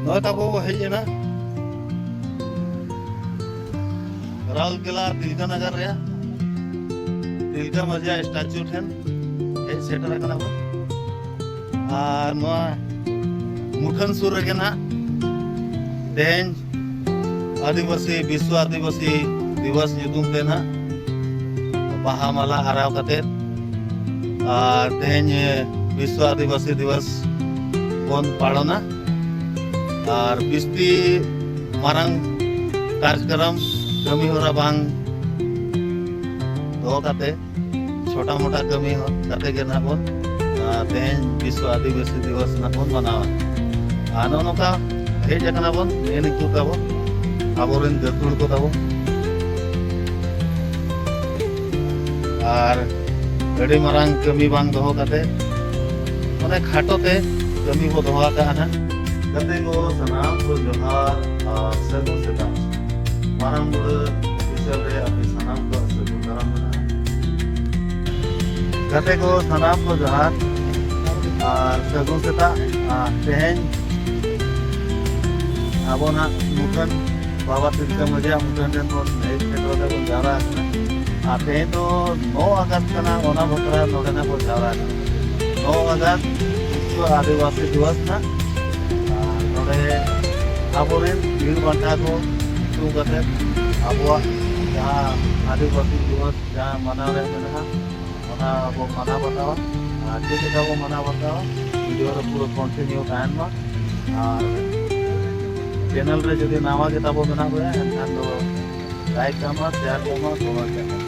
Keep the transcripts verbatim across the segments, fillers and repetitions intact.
ᱱᱚᱜᱼᱚᱭ ᱛᱟᱵᱚ ᱵᱚ ᱦᱮᱡ ᱮᱱᱟ ᱨᱟᱣᱩᱨᱠᱮᱞᱟ ᱛᱤᱞᱠᱟᱹ ᱱᱟᱜᱟᱨ ᱨᱮᱭᱟᱜ ᱛᱤᱞᱠᱟᱹ ᱢᱟᱹᱡᱷᱤᱭᱟᱜ ᱥᱴᱟᱪᱩ ᱴᱷᱮᱱ ᱦᱮᱡ ᱥᱮᱴᱮᱨ ᱟᱠᱟᱱᱟ ᱵᱚ᱾ ᱟᱨ ᱱᱚᱣᱟ ᱢᱩᱴᱷᱟᱹᱱ ᱥᱩᱨ ᱨᱮᱜᱮ ᱱᱟᱜ ᱛᱮᱦᱮᱧ ᱟᱹᱫᱤᱵᱟᱹᱥᱤ, ᱵᱤᱥᱣᱚ ᱟᱹᱫᱤᱵᱟᱹᱥᱤ ᱫᱤᱵᱚᱥ ᱧᱩᱛᱩᱢ ᱛᱮ ᱱᱟᱜ ᱵᱟᱦᱟ ᱢᱟᱞᱟ ᱟᱨᱟᱣ ᱠᱟᱛᱮ ᱟᱨ ᱛᱮᱦᱮᱧ ᱵᱤᱥᱣᱚ ᱟᱹᱫᱤᱵᱟᱹᱥᱤ ᱫᱤᱵᱚᱥ ᱵᱚᱱ ᱯᱟᱞᱚᱱᱟ᱾ ᱟᱨ ᱵᱤᱥᱛᱤ ᱢᱟᱨᱟᱝ ᱠᱟᱨᱡᱚᱠᱨᱚᱢ ᱠᱟᱹᱢᱤ ᱦᱚᱨᱟ ᱵᱟᱝ ᱫᱚᱦᱚ ᱠᱟᱛᱮ ᱪᱷᱳᱴᱟ ᱢᱳᱴᱟ ᱠᱟᱹᱢᱤ ᱦᱚᱸ ᱠᱟᱛᱮ ᱜᱮ ᱱᱟᱜ ᱵᱚᱱ, ᱟᱨ ᱛᱮᱦᱮᱧ ᱵᱤᱥᱣᱚ ᱟᱹᱫᱤᱵᱟᱹᱥᱤ ᱫᱤᱵᱚᱥ ᱱᱟᱜ ᱵᱚᱱ ᱢᱟᱱᱟᱣᱟ᱾ ᱟᱨ ᱱᱚᱜᱼᱚ ᱱᱚᱝᱠᱟ ᱦᱮᱡ ᱟᱠᱟᱱᱟ ᱵᱚᱱ ᱱᱤᱭᱟᱹ ᱱᱤᱠᱩ ᱛᱟᱵᱚ ᱟᱵᱚᱨᱮᱱ ᱜᱟᱹᱠᱷᱩᱲ ᱠᱚ ᱛᱟᱵᱚ᱾ ᱟᱨ ᱟᱹᱰᱤ ᱢᱟᱨᱟᱝ ᱠᱟᱹᱢᱤ ᱵᱟᱝ ᱫᱚᱦᱚ ᱠᱟᱛᱮ ᱚᱱᱮ ᱠᱷᱟᱴᱚ ᱛᱮ ᱠᱟᱹᱢᱤ ᱵᱚ ᱫᱚᱦᱚ ᱟᱠᱟᱫᱼᱟ ᱱᱟᱜ᱾ ᱜᱟᱛᱮ ᱠᱚ ᱥᱟᱱᱟᱢ ᱠᱚ ᱡᱚᱦᱟᱨ ᱟᱨ ᱥᱟᱹᱜᱩᱱ ᱥᱮᱛᱟᱜ᱾ ᱢᱟᱨᱟᱝ ᱵᱩᱨᱩ ᱵᱤᱥᱚᱭ ᱨᱮ ᱟᱯᱮ ᱥᱟᱱᱟᱢ ᱠᱚᱣᱟᱜ ᱥᱟᱹᱜᱩᱱ ᱫᱟᱨᱟᱢ ᱢᱮᱱᱟᱜᱼᱟ᱾ ᱜᱟᱛᱮ ᱠᱚ ᱥᱟᱱᱟᱢ ᱠᱚ ᱡᱚᱦᱟᱨ ᱟᱨ ᱥᱟᱹᱜᱩᱱ ᱥᱮᱛᱟᱜ᱾ ᱟᱨ ᱛᱮᱦᱮᱧ ᱟᱵᱚ ᱱᱟᱜ ᱢᱩᱴᱷᱟᱹᱱ ᱵᱟᱵᱟ ᱛᱤᱞᱠᱟᱹ ᱢᱟᱹᱡᱷᱤᱭᱟᱜ ᱢᱩᱴᱷᱟᱹᱱ ᱴᱷᱮᱱ ᱵᱚᱱ ᱦᱮᱡ ᱥᱮᱴᱮᱨ ᱠᱟᱛᱮ ᱵᱚᱱ ᱡᱟᱣᱨᱟ ᱟᱠᱟᱱᱟ᱾ ᱟᱨ ᱛᱮᱦᱮᱧ ᱫᱚ ᱱᱚ ᱟᱜᱚᱥᱴ ᱠᱟᱱᱟ, ᱚᱱᱟ ᱵᱟᱠᱷᱨᱟ ᱱᱚᱰᱮ ᱱᱟᱜ ᱵᱚᱱ ᱡᱟᱣᱨᱟ ᱟᱠᱟᱱᱟ᱾ ᱱᱚ ᱟᱜᱚᱥᱴ ᱵᱤᱥᱣᱚ ᱟᱹᱫᱤᱵᱟᱹᱥᱤ ᱫᱤᱵᱚᱥ ᱠᱟᱱᱟ᱾ ᱟᱨ ᱱᱚᱰᱮ ᱟᱵᱚᱨᱮᱱ ᱵᱤᱨ ᱵᱟᱱᱴᱟ ᱠᱚ ᱧᱩᱛᱩᱢ ᱠᱟᱛᱮ ᱟᱵᱚᱣᱟᱜ ᱡᱟᱦᱟᱸ ᱟᱹᱫᱤᱵᱟᱹᱥᱤ ᱫᱤᱵᱚᱥ ᱡᱟᱦᱟᱸ ᱢᱟᱱᱟᱣ ᱨᱮ ᱢᱮᱱᱟᱜᱼᱟ, ᱚᱱᱟ ᱵᱚ ᱢᱟᱱᱟᱣ ᱵᱟᱛᱟᱣᱟ᱾ ᱟᱨ ᱪᱮᱫ ᱞᱮᱠᱟ ᱵᱚ ᱢᱟᱱᱟᱣ ᱵᱟᱛᱟᱣᱟ, ᱵᱷᱤᱰᱤᱭᱳ ᱨᱮ ᱯᱩᱨᱟᱹ ᱠᱚᱱᱴᱤᱱᱤᱭᱩ ᱛᱟᱦᱮᱱ ᱢᱟ᱾ ᱟᱨ ᱪᱮᱱᱮᱞ ᱨᱮ ᱡᱩᱫᱤ ᱱᱟᱣᱟ ᱜᱮ ᱛᱟᱵᱚ ᱢᱮᱱᱟᱜ ᱵᱚᱭᱟ, ᱮᱱᱠᱷᱟᱱ ᱫᱚ ᱞᱟᱭᱤᱠ ᱠᱟᱜ ᱢᱟ, ᱥᱮᱭᱟᱨ ᱠᱟᱜ ᱢᱟ, ᱠᱚᱢᱮᱱᱴ ᱠᱟᱜ ᱢᱟ᱾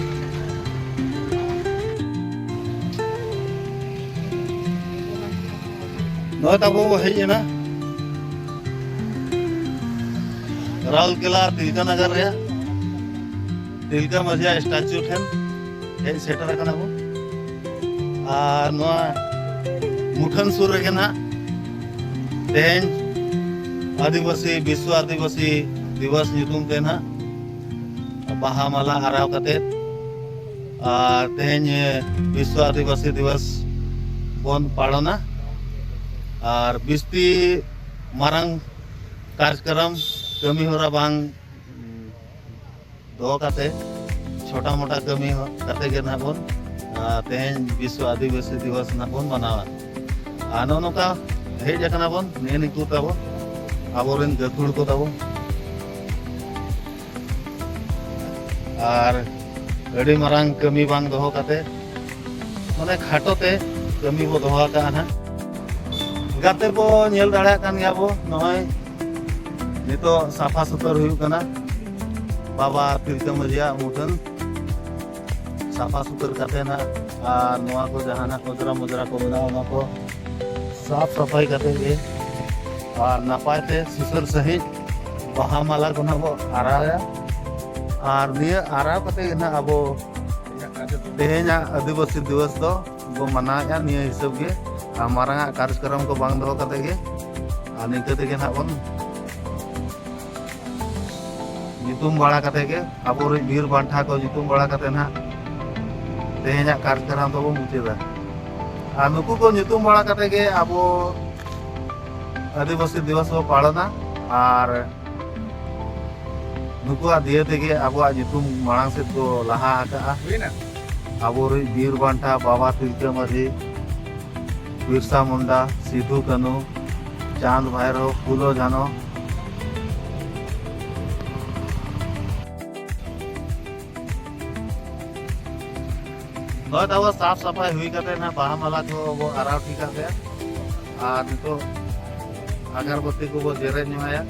ᱱᱚᱜᱼᱚᱭ ᱛᱟᱵᱚ ᱵᱚ ᱦᱮᱡ ᱮᱱᱟ ᱨᱟᱣᱩᱨᱠᱮᱞᱟ ᱛᱤᱞᱠᱟᱹ ᱱᱟᱜᱟᱨ ᱨᱮᱭᱟᱜ ᱛᱤᱞᱠᱟᱹ ᱢᱟᱹᱡᱷᱤᱭᱟᱜ ᱥᱴᱟᱪᱩ ᱴᱷᱮᱱ ᱦᱮᱡ ᱥᱮᱴᱮᱨ ᱟᱠᱟᱱᱟ ᱵᱚ᱾ ᱟᱨ ᱱᱚᱣᱟ ᱢᱩᱴᱷᱟᱹᱱ ᱥᱩᱨ ᱨᱮᱜᱮ ᱱᱟᱜ ᱛᱮᱦᱮᱧ ᱟᱹᱫᱤᱵᱟᱹᱥᱤ, ᱵᱤᱥᱣᱚ ᱟᱹᱫᱤᱵᱟᱹᱥᱤ ᱫᱤᱵᱚᱥ ᱧᱩᱛᱩᱢ ᱛᱮ ᱱᱟᱜ ᱵᱟᱦᱟ ᱢᱟᱞᱟ ᱟᱨᱟᱣ ᱠᱟᱛᱮ ᱟᱨ ᱛᱮᱦᱮᱧ ᱵᱤᱥᱣᱚ ᱟᱹᱫᱤᱵᱟᱹᱥᱤ ᱫᱤᱵᱚᱥ ᱵᱚᱱ ᱯᱟᱞᱚᱱᱟ᱾ ᱟᱨ ᱵᱤᱥᱛᱤ ᱢᱟᱨᱟᱝ ᱠᱟᱨᱡᱚᱠᱨᱚᱢ ᱠᱟᱹᱢᱤ ᱦᱚᱨᱟ ᱵᱟᱝ ᱫᱚᱦᱚ ᱠᱟᱛᱮ, ᱪᱷᱳᱴᱟ ᱢᱳᱴᱟ ᱠᱟᱹᱢᱤ ᱠᱟᱛᱮ ᱜᱮ ᱱᱟᱦᱟᱜ ᱵᱚᱱ, ᱟᱨ ᱛᱮᱦᱮᱧ ᱵᱤᱥᱥᱚ ᱟᱹᱫᱤᱵᱟᱹᱥᱤ ᱫᱤᱵᱚᱥ ᱱᱟᱦᱟᱜ ᱵᱚᱱ ᱢᱟᱱᱟᱣᱟ᱾ ᱟᱨ ᱱᱚᱜᱼᱚ ᱱᱚᱝᱠᱟ ᱦᱮᱡ ᱟᱠᱟᱱᱟ ᱵᱚᱱ, ᱱᱮᱜᱼᱮ ᱱᱤᱠᱩ ᱛᱟᱵᱚ, ᱟᱵᱚᱨᱮᱱ ᱜᱟᱹᱠᱷᱩᱲ ᱠᱚ ᱛᱟᱵᱚ᱾ ᱟᱨ ᱟᱹᱰᱤ ᱢᱟᱨᱟᱝ ᱠᱟᱹᱢᱤ ᱵᱟᱝ ᱫᱚᱦᱚ ᱠᱟᱛᱮ, ᱢᱟᱱᱮ ᱠᱷᱟᱴᱚ ᱛᱮ ᱠᱟᱹᱢᱤ ᱵᱚ ᱫᱚᱦᱚ ᱟᱠᱟᱫᱼᱟ ᱱᱟᱦᱟᱜ᱾ ᱜᱟᱛᱮ ᱵᱚ ᱧᱮᱞ ᱫᱟᱲᱮᱭᱟᱜ ᱠᱟᱱ ᱜᱮᱭᱟ ᱵᱚ, ᱱᱚᱜᱼᱚᱭ ᱱᱤᱛᱚᱜ ᱥᱟᱯᱷᱟ ᱥᱩᱛᱟᱹᱨ ᱦᱩᱭᱩᱜ ᱠᱟᱱᱟ ᱵᱟᱵᱟ ᱛᱤᱞᱠᱟᱹ ᱢᱟᱹᱡᱷᱤᱭᱟᱜ ᱢᱩᱴᱷᱟᱹᱱ᱾ ᱥᱟᱯᱷᱟ ᱥᱩᱛᱟᱹᱨ ᱠᱟᱛᱮ ᱱᱟᱜ, ᱟᱨ ᱱᱚᱣᱟ ᱠᱚ ᱡᱟᱦᱟᱱᱟᱜ ᱚᱡᱽᱨᱟ ᱢᱚᱡᱽᱨᱟ ᱠᱚ ᱢᱮᱱᱟᱜᱼᱟ, ᱚᱱᱟ ᱠᱚ ᱥᱟᱯ ᱥᱟᱯᱷᱟᱭ ᱠᱟᱛᱮ ᱜᱮ, ᱟᱨ ᱱᱟᱯᱟᱭ ᱛᱮ ᱥᱩᱥᱟᱹᱨ ᱥᱟᱺᱦᱤᱡ ᱵᱟᱦᱟ ᱢᱟᱞᱟ ᱠᱚ ᱱᱟᱜ ᱵᱚ ᱟᱨᱟᱣᱟ᱾ ᱟᱨ ᱱᱤᱭᱟᱹ ᱟᱨᱟᱣ ᱠᱟᱛᱮ ᱜᱮ ᱱᱟᱜ ᱟᱵᱚ ᱛᱮᱦᱮᱧᱟᱜ ᱟᱹᱫᱤᱵᱟᱹᱥᱤ ᱫᱤᱵᱚᱥ ᱫᱚ ᱵᱚ ᱢᱟᱱᱟᱣᱮᱫᱼᱟ ᱱᱤᱭᱟᱹ ᱦᱤᱥᱟᱹᱵ ᱜᱮ᱾ ᱟᱨ ᱢᱟᱨᱟᱝ ᱟᱜ ᱠᱟᱨᱡᱚᱠᱨᱚᱢ ᱠᱚ ᱵᱟᱝ ᱫᱚᱦᱚ ᱠᱟᱛᱮ ᱜᱮ, ᱟᱨ ᱱᱤᱝᱠᱟᱹ ᱛᱮᱜᱮ ᱱᱟᱜ ᱵᱚᱱ ᱧᱩᱛᱩᱢ ᱵᱟᱲᱟ ᱠᱟᱛᱮ ᱜᱮ, ᱟᱵᱚᱨᱮᱱ ᱵᱤᱨ ᱵᱟᱱᱴᱟ ᱠᱚ ᱧᱩᱛᱩᱢ ᱵᱟᱲᱟ ᱠᱟᱛᱮ ᱱᱟᱦᱟᱜ ᱛᱮᱦᱮᱧᱟᱜ ᱠᱟᱨᱡᱚᱠᱨᱚᱢ ᱫᱚᱵᱚ ᱢᱩᱪᱟᱹᱫᱟ᱾ ᱟᱨ ᱱᱩᱠᱩ ᱠᱚ ᱧᱩᱛᱩᱢ ᱵᱟᱲᱟ ᱠᱟᱛᱮ ᱜᱮ ᱟᱵᱚ ᱟᱹᱫᱤᱵᱟᱹᱥᱤ ᱫᱤᱵᱚᱥ ᱵᱚ ᱯᱟᱞᱚᱱᱟ᱾ ᱟᱨ ᱱᱩᱠᱩᱣᱟᱜ ᱫᱤᱭᱮ ᱛᱮᱜᱮ ᱟᱵᱚᱣᱟᱜ ᱧᱩᱛᱩᱢ ᱢᱟᱲᱟᱝ ᱥᱮᱫ ᱠᱚ ᱞᱟᱦᱟ ᱟᱠᱟᱜᱼᱟ᱾ ᱦᱩᱭᱱᱟ᱾ ᱟᱵᱚᱨᱮᱱ ᱵᱤᱨ ᱵᱟᱱᱴᱟ ᱵᱟᱵᱟ ᱛᱤᱞᱠᱟᱹ ᱢᱟᱹᱡᱷᱤ, ᱵᱤᱨᱥᱟ ᱢᱩᱱᱰᱟ, ᱥᱤᱫᱷᱩ ᱠᱟᱹᱱᱦᱩ, ᱪᱟᱸᱫᱽ ᱵᱷᱟᱭᱨᱳ, ᱯᱷᱩᱞᱳ ᱡᱷᱟᱱᱳ, ᱱᱚᱜᱼᱚᱭ ᱛᱟᱵᱚ ᱥᱟᱯ ᱥᱟᱯᱷᱟᱭ ᱦᱩᱭ ᱠᱟᱛᱮ ᱱᱟᱜ ᱵᱟᱦᱟ ᱢᱟᱞᱟ ᱠᱚ ᱵᱚ ᱟᱨᱟᱣ ᱴᱷᱤᱠ ᱠᱟᱜ ᱛᱟᱭᱟ᱾ ᱟᱨ ᱱᱤᱛᱚᱜ ᱟᱜᱟᱨᱵᱟᱹᱛᱤ ᱠᱚᱵᱚ ᱡᱮᱨᱮᱫ ᱧᱚᱜ ᱟᱭᱟ᱾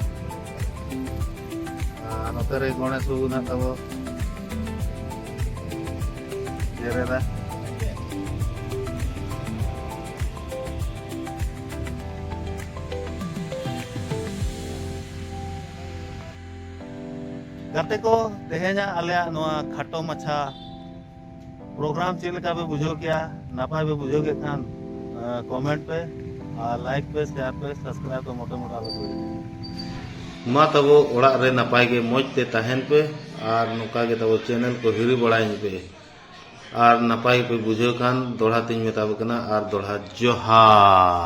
ᱟᱨ ᱱᱚᱛᱮ ᱨᱮ ᱜᱚᱬᱮᱥ ᱵᱟᱹᱵᱩ ᱱᱟᱜ ᱛᱟᱵᱚ ᱡᱮᱨᱮᱫᱟ᱾ ᱜᱟᱛᱮ ᱠᱚ, ᱛᱮᱦᱮᱧᱟᱜ ᱟᱞᱮᱭᱟᱜ ᱱᱚᱣᱟ ᱠᱷᱟᱴᱚ ᱢᱟᱪᱷᱟ ᱯᱨᱳᱜᱨᱟᱢ ᱪᱮᱫ ᱞᱮᱠᱟ ᱯᱮ ᱵᱩᱡᱷᱟᱹᱣ ᱠᱮᱜᱼᱟ? ᱱᱟᱯᱟᱭ ᱯᱮ ᱵᱩᱡᱷᱟᱹᱣ ᱠᱮᱫ ᱠᱷᱟᱱ, ᱠᱚᱢᱮᱱᱴ ᱯᱮ, ᱟᱨ ᱞᱟᱭᱤᱠ ᱯᱮ, ᱥᱮᱭᱟᱨ ᱯᱮ, ᱥᱟᱵᱥᱠᱨᱟᱭᱤᱵ ᱫᱚ ᱢᱚᱴᱮ ᱢᱚᱴᱮ ᱟᱞᱚ ᱯᱮ ᱦᱤᱲᱤᱧᱟ᱾ ᱢᱟ ᱛᱟᱵᱚ ᱚᱲᱟᱜ ᱨᱮ ᱱᱟᱯᱟᱭ ᱜᱮ ᱢᱚᱡᱽ ᱛᱮ ᱛᱟᱦᱮᱱ ᱯᱮ, ᱟᱨ ᱱᱚᱝᱠᱟ ᱜᱮ ᱛᱟᱵᱚ ᱪᱮᱱᱮᱞ ᱠᱚ ᱦᱤᱨᱤ ᱵᱟᱲᱟᱭ ᱯᱮ᱾ ᱟᱨ ᱱᱟᱯᱟᱭ ᱯᱮ ᱵᱩᱡᱷᱟᱹᱣ ᱠᱷᱟᱱ ᱫᱚᱦᱲᱟ ᱛᱤᱧ ᱢᱮᱛᱟ ᱯᱮ ᱠᱟᱱᱟ, ᱟᱨ ᱫᱚᱦᱲᱟ ᱡᱚᱦᱟᱨ᱾